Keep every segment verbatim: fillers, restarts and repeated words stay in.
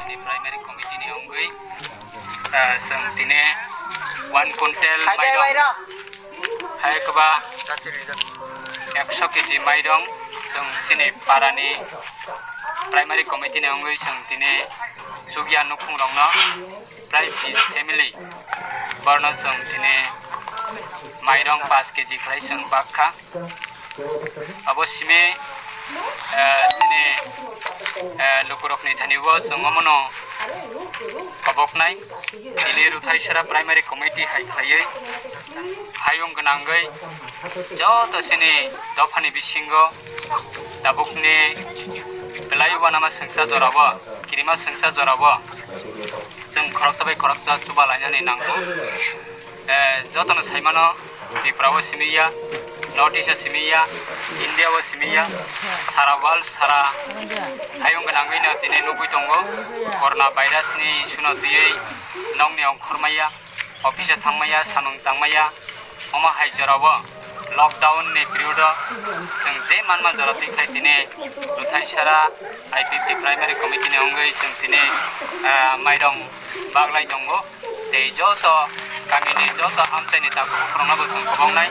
Primary committee ni wngwi, ah, chwng tini one quintal mairok, hai kwba ekso kg mairok chwng chini parani primary committee ni wngwi chwng tini chukya nukhungrokno, prai bis family, borno chwng tini mairok paanch kg khlai chwng bakha. Abo simi, eh, chini, eh, lukurokni thani o chwng omono koboknai. Tini Ruthaisara Primary Committee hai khlaiwi hayung gwnangwi joto chini dophani bisingo tabukni belai uanama swngsa jorao, kirima swngsa jorao chwng khoroksa bai khoroksa chuba lainani nango. Eh, jotono saimano, Tripura o simi ya, North East o simi ya, India o simi ya, sara world, sara hayung gwnangwi no tini nugwi tongo. Corona virus ni issue no twiwi nokni ongkhormaya, office o thangmaya, samung tangmaya, omo hai jorao lockdown ni period o chwng je manma jora twi khai tini Ruthaisara I P F T Primary Committee ni wngwi chwng tini, ah, mairok baglai tongo. Tei joto kamini joto amchaini takhuk bukhurokno bo chwng kwbangknai.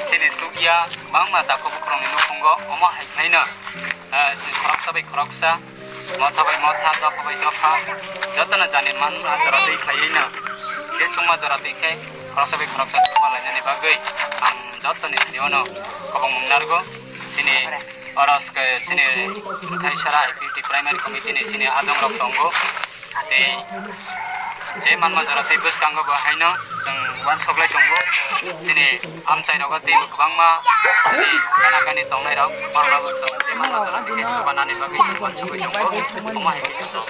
Chini chukya kwbangma takhuk bukhurokni nukhungo omo hai khlaino, ah, chwng khoroksa bai khoroksa, motha bai motha, dopha bai dopha, jotono jani manma jora twi khlaiwi no, je chwngma jora twi khe khoroksa bai khoroksa chukma lainani bagwi ang jotoni thani ono kwbangmung narwgo. Chini oro chini Ruthaisara I P F T Primary Committee ni chini adongrok tongo. Tei je manma jora tei bwskango bo haino chwng uansoklai tongo. Chini amchai rogo tei kwbangma chini gana gani tongnai rok, borok rok chwng je manma jora tei chubanani bagwi chwng uansugwi tongo. Omo hai khe chwng